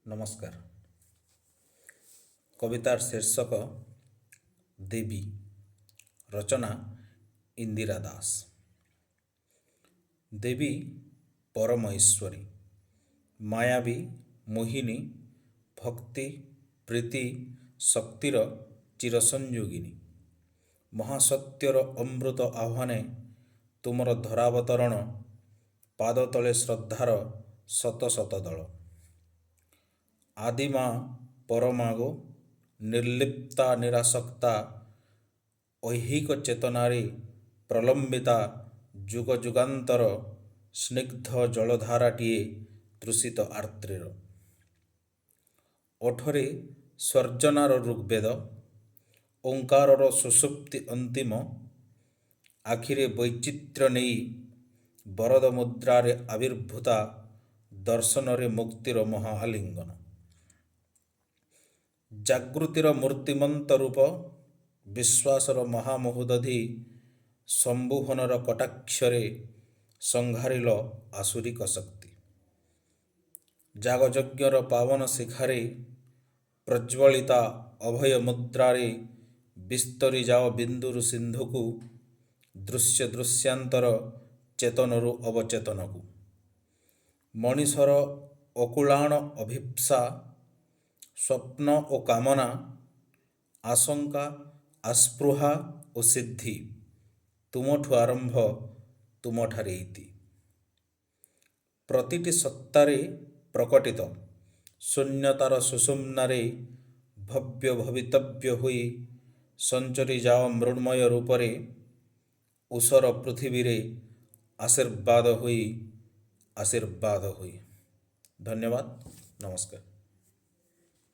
ନମସ୍କାର। କବିତାର ଶୀର୍ଷକ ଦେବୀ, ରଚନା ଇନ୍ଦିରା ଦାସ। ଦେବୀ ପରମ ଈଶ୍ୱରୀ, ମାୟାବୀ, ମୋହିନୀ, ଭକ୍ତି, ପ୍ରୀତି, ଶକ୍ତିର ଚିରସଂଯୋଗିନୀ। ମହାସତ୍ୟର ଅମୃତ ଆହ୍ୱାନେ ତୁମର ଧରାବତରଣ, ପାଦତଳେ ଶ୍ରଦ୍ଧାର ଶତ ଶତ ଦଳ। ଆଦିମା ପରମାଗୋ, ନିର୍ଲିପ୍ତା ନିରାସକ୍ତା, ଐହିକ ଚେତନାରେ ପ୍ରଲମ୍ବିତା ଯୁଗ ଯୁଗାନ୍ତର ସ୍ନିଗ୍ଧ ଜଳଧାରାଟିଏ ତୃଷିତ ଆର୍ତ୍ରୀର। ଓଠରେ ସର୍ଜନାର ଋଗ୍ବେଦ, ଓଙ୍କାରର ସୁଷୁପ୍ତି ଅନ୍ତିମ, ଆଖିରେ ବୈଚିତ୍ର୍ୟ ନେଇ ବରଦ ମୁଦ୍ରାରେ ଆବିର୍ଭୂତା, ଦର୍ଶନରେ ମୁକ୍ତିର ମହା ଆଲିଙ୍ଗନ। ଜାଗୃତିର ମୂର୍ତ୍ତିମନ୍ତ ରୂପ, ବିଶ୍ୱାସର ମହାମହୋଦଧି ସମ୍ବୋହନର କଟାକ୍ଷରେ ସଂହାରିଲ ଆସୁରିକ ଶକ୍ତି। ଯାଗଯଜ୍ଞର ପାବନ ଶିଖାରେ ପ୍ରଜ୍ୱଳିତା ଅଭୟ ମୁଦ୍ରାରେ ବିସ୍ତରି ଯାଅ ବିନ୍ଦୁରୁ ସିନ୍ଧୁକୁ, ଦୃଶ୍ୟ ଦୃଶ୍ୟାନ୍ତର ଚେତନରୁ ଅବଚେତନକୁ। ମଣିଷର ଅକୁଳାଣ ଅଭୀପ୍ସା, ସ୍ୱପ୍ନ ଓ କାମନା, ଆଶଙ୍କା, ଆସ୍ପୃହା ଓ ସିଦ୍ଧି ତୁମଠୁ ଆରମ୍ଭ, ତୁମଠାରେ ଇତି। ପ୍ରତିଟି ସତ୍ତାରେ ପ୍ରକଟିତ ଶୂନ୍ୟତାର ସୁଷୁମ୍ନାରେ ଭବ୍ୟ ଭବିତବ୍ୟ ହୋଇ ସଞ୍ଚରି ଯାଅ ମୃଣ୍ମୟ ରୂପରେ ଊଷର ପୃଥିବୀରେ ଆଶୀର୍ବାଦ ହୋଇ, ଆଶୀର୍ବାଦ ହୋଇ। ଧନ୍ୟବାଦ, ନମସ୍କାର।